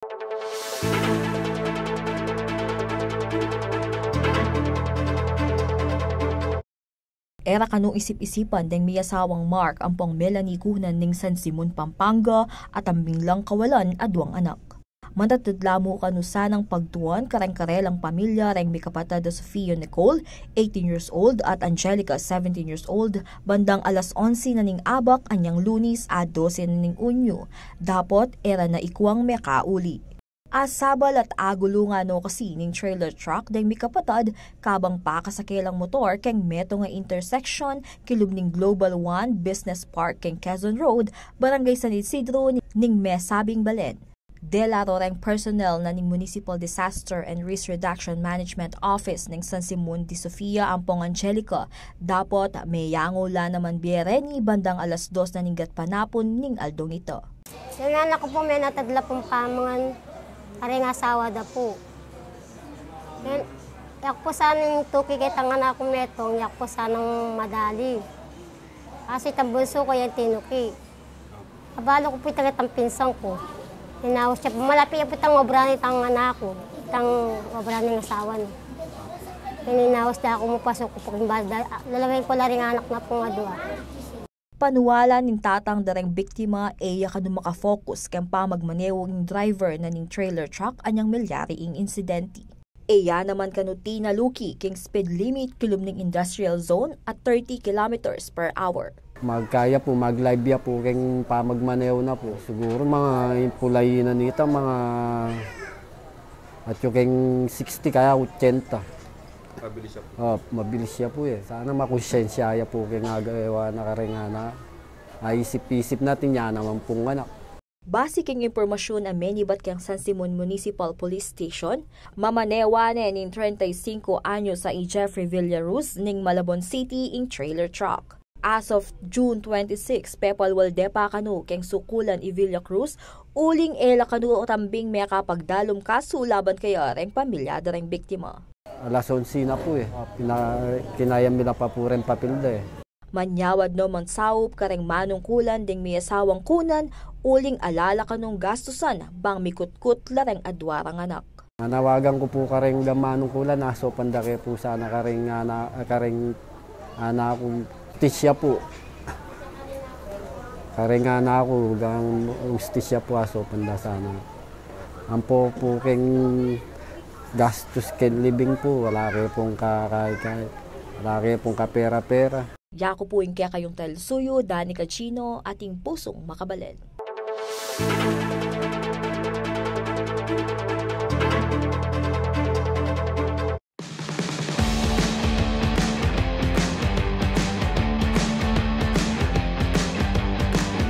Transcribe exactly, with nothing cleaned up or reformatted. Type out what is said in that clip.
E ra kanu isip-isipan deng miasawang Mark ampong Melanie Cunan ning San Simon, Pampanga, at ambing lang kawalan a duang anak. Matatad la mu kanu sanang pagtuan kareng karelang pamilya reng mikapatad a Sofia Nicole, eighteen years old, at Angelica, seventeen years old, bandang alas onse na ning abak anyang Lunis a dose na ning Unyo. Dapot e ra na ikuang mekauli. Asabal at agulu nganu kasi ning trailer truck deng mikapatad kabang pakasake lang motor keng metung a intersection kilub ning Global One Business Park keng Quezon Road, Barangay San Isidro, ning mesabing balen. Dela ro reng personnel na ning Municipal Disaster and Risk Reduction Management Office ning San Simon de Sofia ampong Angelica, dapot meyangu la naman bie reni bandang alas dos na ning gatpanapun ning aldong ita. Ing anak ku pu, menatad la pung pamangan kareng asawa da pu. Yan, yak pu sana ing tuki ketang anak ku metung, yak pu sanang madali. Kasi itang bunsu ku yan tinuki. Abalu ku pu ita ketang pinsan ku. Inaus ya pu, malapit ya pu itang obra nitang anak ku, itang obra ning asawa na. Yan inaus da ku, mupasuk ku pu king bas, da-, lalawen ku la ring anak na pung adua. Paniwala ning tatang da reng biktima, e ya kanu makafokus keng pamagmaneho ing driver na ning trailer truck anyang milyari ing insidente. E ya naman kanu tinaluki king speed limit kilub ning industrial zone at thirty kilometers per hour. Magkaya pu, mag-live ya pu keng pamagmaneho na pu. Siguru mga impulay na nita, mga atyu keng sixty kaya otsenta. Mabilis ya pu. Oh, mabilis ya pu e. Sana makonsyensya ya pu keng agawa na kareng anak. Aisip-isip na, nya naman pung anak. Base keng impormasyun a menibat keng San Simon Municipal Police Station, mamanewa ne ning treinta y cinco anyos a i Jeffrey Villaruz ning Malabon City ing trailer truck. As of June twenty-six, pepalwalde pa kanu keng sukulan i Villa Cruz, uling e la kanu tambing mekapagdalum kasu laban kaya reng pamilya da reng biktima. Alas onse na pu e. Pina-, kinayam mi la pa pu reng papil da e. Manyawad no mansaup kareng manungkulan ding miasawang Cunan, uling ala la kanung gastusan bang mikutkut la reng adua rang anak. Nanawagan ku pu kareng manungkulan, asopan da ke pu sana kareng ana-, kareng anak ku, ustisya pu. Kareng anak ku, gang ustisya pu, asopan da sana. Ampo pu keng gastus keng libing pu, ala ke pung ka-, ka-, ka-, ala ke pung kapera-pera. Yaku pu ing kekayung talisuyu, Dani Cachino, ating pusung makabalel.